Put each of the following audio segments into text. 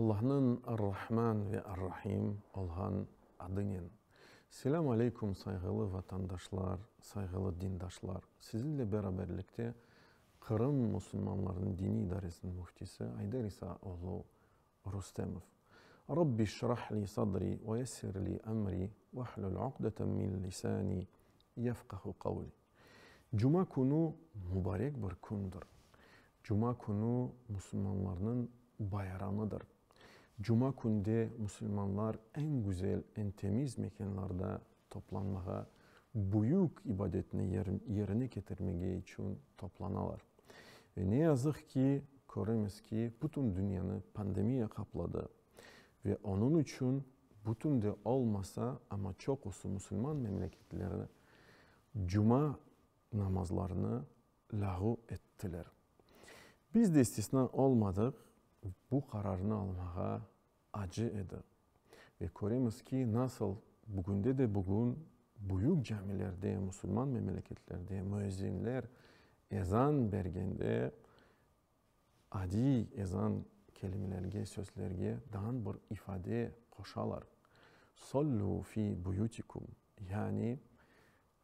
Allahnıñ Ar-Rahman ve Ar-Rahim olğan adınen. Selâm aleyküm, sayğılı vatandaşlar, sayğılı dindaşlar! Sizinle beraberlikte Qırım musulmanlarınıñ diniy idaresiniñ müftisi Ayder İsa oğlu Rustemov. Rabbi şrah li sadri ve yessir li emri vahlul uqdeten min lisani yefqahu qavli. Cuma künü mübarek bir kündir. Cuma künü musulmanlarnıñ bayramıdır. Cuma künde musulmanlar eñ güzel, eñ temiz mekânlarda toplanmağa, büyük ibadetni yerine ketirmege içün toplanalar. Ve ne yazıq ki, köremiz ki, bütün dünyanı pandemiya qapladı ve onıñ içün bütün de olmasa, amma çoqusı musulman memleketleri cuma namazlarını lâğu ettiler. Biz de istisna olmadıq, bu qararnı almağa acı edi. Ve köremiz ki, nasıl bugünde de bugün büyük camilerde, musulman memleketlerde müezzinler ezan bergende, adiy ezan kelimelerge, sözlerge daan bir ifade qoşalar, Sollu fi buyutikum, yani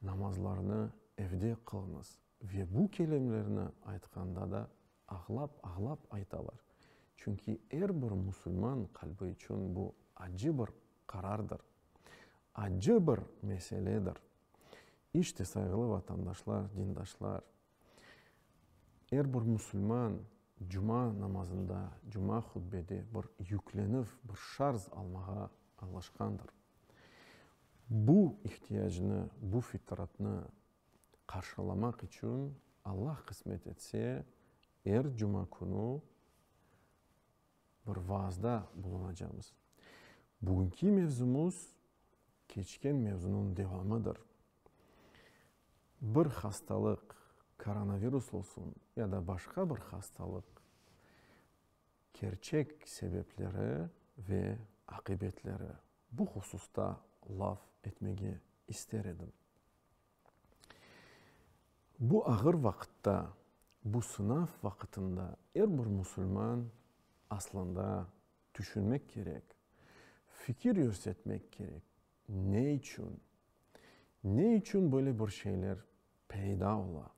namazlarnı evde qılıñız. Ve bu kelimlerni aytqanda da ağlap-ağlap aytalar. Çünki er bir musulman qalbi içün bu acı bir qarardır, acı bir meseledir. İşte, sayğılı vatandaşlar, dindaşlar, er bir musulman cuma namazında, cuma hutbede bir yüklenüv, bir şarj almağa alışqandır. Bu ihtiyacnı, bu fitratnı qarşılamaq içün, Allah qısmet etse, er cuma künü bir vaazda bulunacamız. Bugünki mevzumız keçken mevzunıñ devamıdır. Bir hastalıq, koronavirus olsun ya da başqa bir hastalıq, kerçek sebepleri ve aqibetleri, bu hususta laf etmege ister edim. Bu ağır vaqıtta, bu sınav vaqıtında er bir musulman aslında tüşünmek kerek, fikir yürsetmek kerek, ne içün, ne içün böyle bir şeyler peyda ola?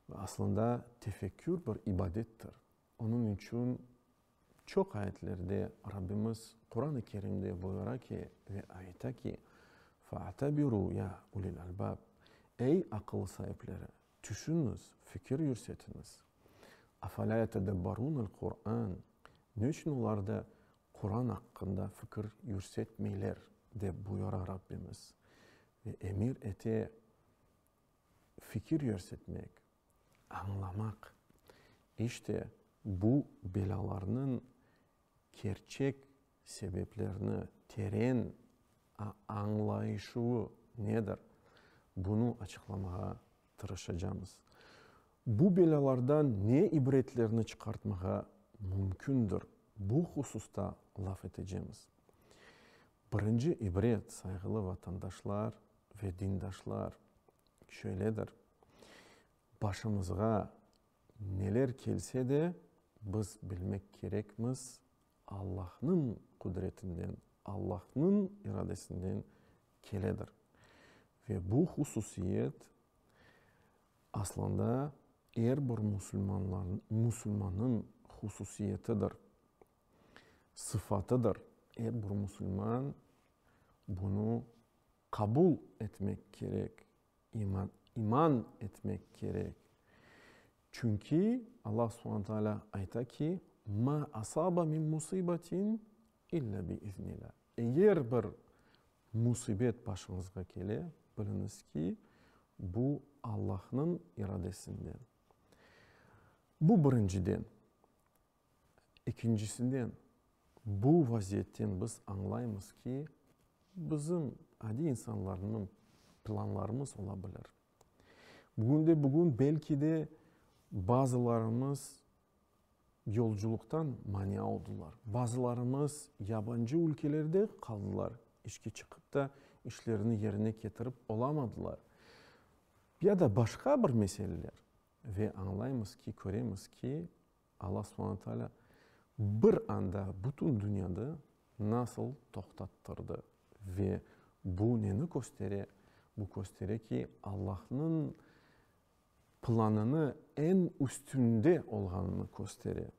Ve aslında tefekkür bir ibadettir. Onıñ içün çoq ayetlerde Rabbimiz Quran-ı Kerimde buyura ki ve ayta ki, Fa'tabiru ya ulil albab, Ey aqıl saipleri, tüşüñiz, fikir yürsetiñiz. Afalâ yetedebbarunel Quran, Ne içün olar da Quran aqqında fikir yürsetmeyler, dep buyura Rabbimiz ve emir ete fikir yürsetmek, añlamaq. İşte, bu belâlarnıñ kerçek sebeplerini teren añlayışuvı nedir, bunı açıqlamağa tırışacamız. Bu belâlardan ne ibretlerni çıqartmağa mümkündir, bu hususta laf etecemiz. Birinci ibret, sayğılı vatandaşlar ve dindaşlar, şöyledir, başımızğa neler kelse de, biz bilmek kerekmiz, Allahnıñ qudretinden, Allahnıñ iradesinden keledir. Ve bu hususiyet aslında er bir musulmannıñ hususiyetidir, sıfatıdır. Er bir musulman bunı qabul etmek kerek, iman etmek kerek. Çünki Allah subhane taalâ ayta ki, Ma asaba min musibetin illa bi iznilâ. Eger bir musibet başıñızğa kele, biliñiz ki, bu Allahnıñ iradesinden. Bu birinciden. Ekincisinden, bu vaziyetten biz añlaymız ki, bizim, adiy insanlarnıñ planlarımız ola bilir. Bugünde-bugün belki de bazılarımız yolculıqtan mania oldılar, bazılarımız yabancı ülkelerde qaldılar, işke çıqıp da işlerini yerine ketirip olamadılar ya da başqa bir meseleler. Ve añlaymız ki, köremiz ki, Alla subhane taalâ. Bir anda bütün dünyanı nasıl toqtattırdı? Ve bu neni köstere? Bu köstere ki, Allahnıñ planını eñ üstünde olğanını köstere.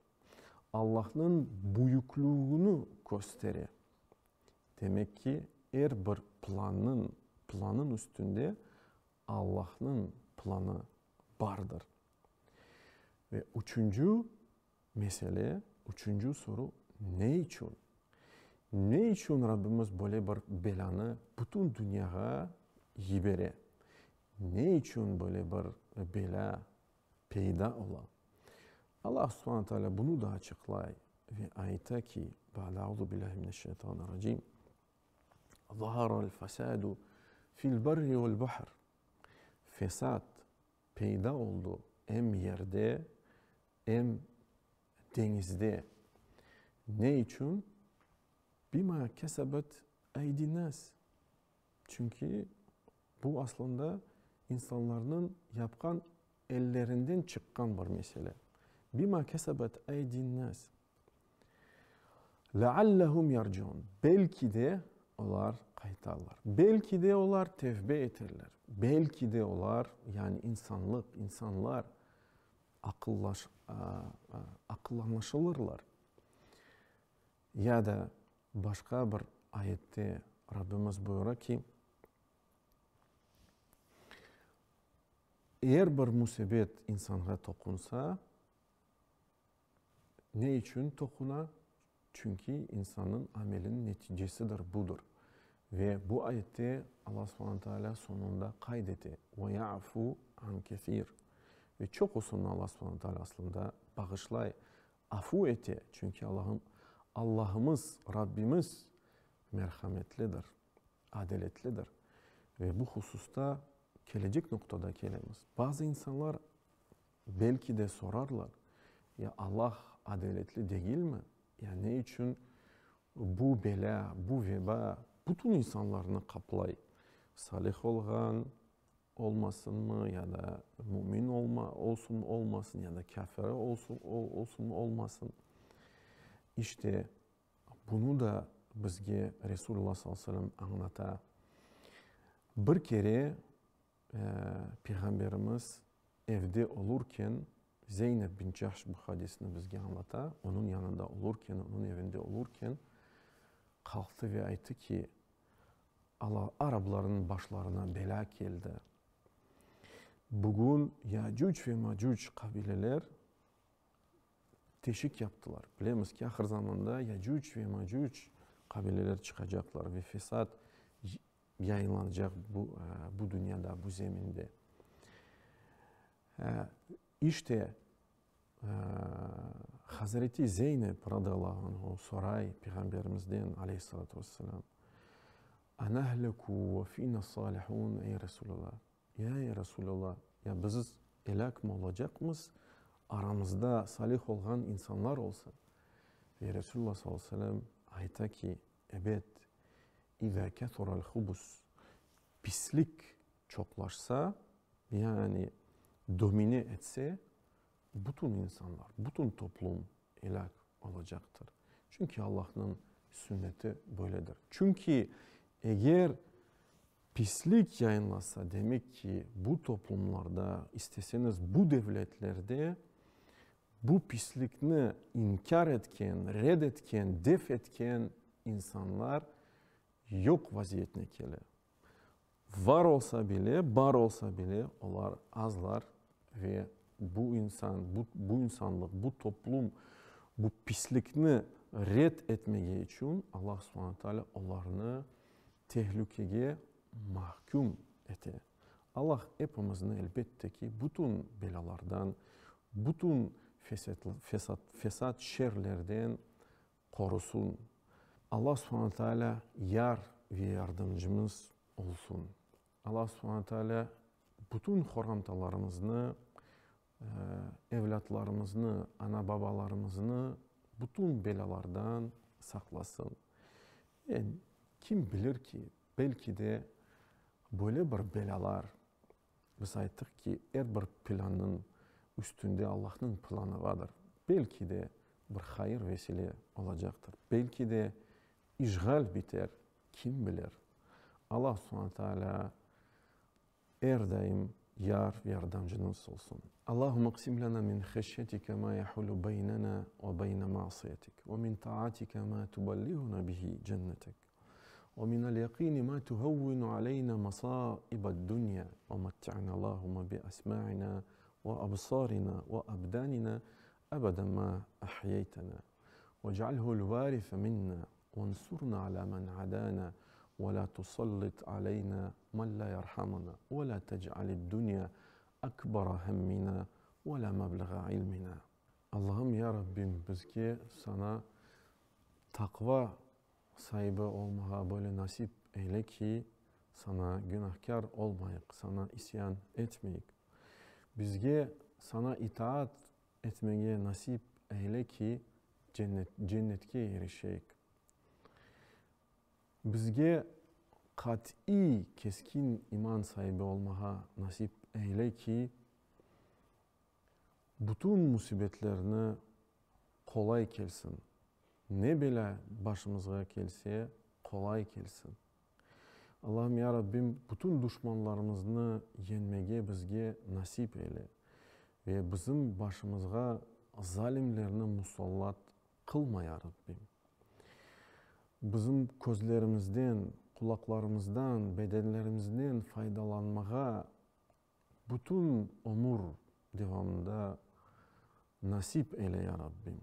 Allahnıñ büyüklügini köstere. Demek ki, er bir plannıñ, planıñ üstünde Allahnıñ planı bardır. Ve üçünci mesele, üçünci soru, ne içün? Ne içün Rabbimiz böyle bir belânı bütün dünyağa yibere? Ne içün böyle bir belâ peyda ola? Allah subhane teala bunı da açıqlay ve ayta ki, Ba'de auzu billahi mineşşeytanirracim, Zaharal fesadu fil berri vel bahr. Fesat peyda oldu em yerde, em deñizde. Ne içün? Bima kesebet eydi'n-nas. Çünki bu aslında insanlarnıñ yapqan ellerinden çıqqan bir mesele. Bima kesebet eydi'n-nas. Leallehum yerciun. Belki de olar qaytarlar. Belki de olar tevbe eterler. Belki de olar, yani insanlıq, insanlar aqıllaş, aqıllanışılırlar. Ya da başqa bir ayette Rabbimiz buyura ki, er bir musibet insanğa toqunsa, Ne içün toquna? Çünki insannıñ ameliniñ neticesidir, budır. Ve bu ayette Alla subhane taalâ soñunda qayd ete, Ve ya'fu an kesir. Ve çoqusını Alla subhane taalâ aslında bağışlay, afu ete, çünki Allahım, Allahımız, Rabbimiz merhametlidir, adaletlidir. Ve bu hususta kelecek noqtada kelemiz. Bazı insanlar Belki de sorarlar, Ya Allah adaletli degilmi? Ya ne içün bu belâ, bu veba bütün insanlarnı qaplay? Salih olğan olmasınmı, ya da mümin olma, olsun olmasın, ya da kâfiri olsun, olsun olmasın? İşte, bunı da bizge Resulullah sallallahu aleyhi ve sellem añlata. Bir kere Peyğamberimiz evde olurken, Zeynep bint Cahş bu hadisni bizge añlata, onıñ yanında olurken, onıñ evinde olurken, qalqtı ve ayttı ki, Alla, arablarnıñ başlarına belâ keldi. Bugün Yacuc ve Macuc qabileler teşik yaptılar. Bilemiz ki, ahır zamanda Yacuc ve Macuc qabileler çıqacaqlar ve fesat yayınlanacaq bu, bu dünyada, bu zeminde. İşte, Hazreti Zeynep radıyallahu anhu soray Peyğamberimizden, aleyhissalâtu vesselâm, Anahleku ve fina salihun, ey Resulallah? Ya, ey Resulallah, ya biz elâk mı olacaqmız, aramızda salih olğan insanlar olsa? Ve Resulullah sallallahu aleyhi ve sellem ayta ki, Ebet, izâ kethural hubus, pislik çoqlaşsa, yani domine etse, bütün insanlar, bütün toplum elâk olacaqtır. Çünki Allahnıñ sünneti böyledir. Çünki eger pislik yayınlasa, demek ki, bu toplumlarda, isteseñiz, bu devletlerde Bu pislikni inkâr etken, red etken, def etken insanlar yoq vaziyetine kele. Var olsa bile, bar olsa bile, olar azlar ve bu insan, bu, bu insanlıq, bu toplum bu pislikni red etmege içün Allah subhane taalâ olarnı tehlükege mahküm ete. Allah epimizni, elbette ki, bütün belâlardan, bütün fesat, fesat, şerlerden qorusun. Allah subhane taalâ yar ve yardımcımız olsun. Allah subhane taalâ bütün qorantalarımıznı, evlâtlarımıznı, ana-babalarımıznı bütün belâlardan saqlasın. E, kim bilir ki, belki de böyle bir belâlar, biz ayttıq ki, er bir plannıñ üstünde Allahnıñ planı vardır. Belki de. bir hayır vesile olacaqtır. Belki de işğal biter, kim bilir. Allah subhane taalâ er daim yar ve yardımcımız olsun. Allahümme qsim lana min heşyetike ma yahulu beynena ve beyne ma'siyetik ve min taatike ma tubellihuna bihi cennetek ve minel yaqini ma tuhevvinu aleyna masaibed dunya ve metti'na Allahümme bi esma'ina ve absarina ve abdanina ebeden ma ahyeytena vec'alhu'l varise minna vensurna ala men adana ve la tusallit aleyna men la yerhamuna ve la tec'alid dunya ekbera hemmina ve la mebleğa ilmina. Allahım, ya Rabbim, bizge Saña taqva saibi olmağa böyle nasip eyle ki, Saña günahkâr olmayıq, Saña isyan etmeyik. Bizge Saña itaat etmege nasip eyle ki, cennetke irişeyik. Bizge qat'iy, keskin iman saibi olmağa nasip eyle ki, bütün musibetlerni qolay kelsin, ne belâ başımızğa kelse, qolay kelsin. Allahım, ya Rabbim, bütün duşmanlarımıznı yeñmege bizge nasip eyle ve bizim başımızğa zalimlerni musallat qılma, ya Rabbim. Bizim közlerimizden, qulaqlarımızdan, bedenlerimizden faydalanmağa bütün ömür devamında nasip eyle, ya Rabbim.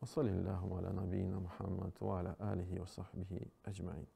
Ve salillâhu alâ nabiyyina Muhammed ve alâ âlihi ve sahbihi ecmaîn.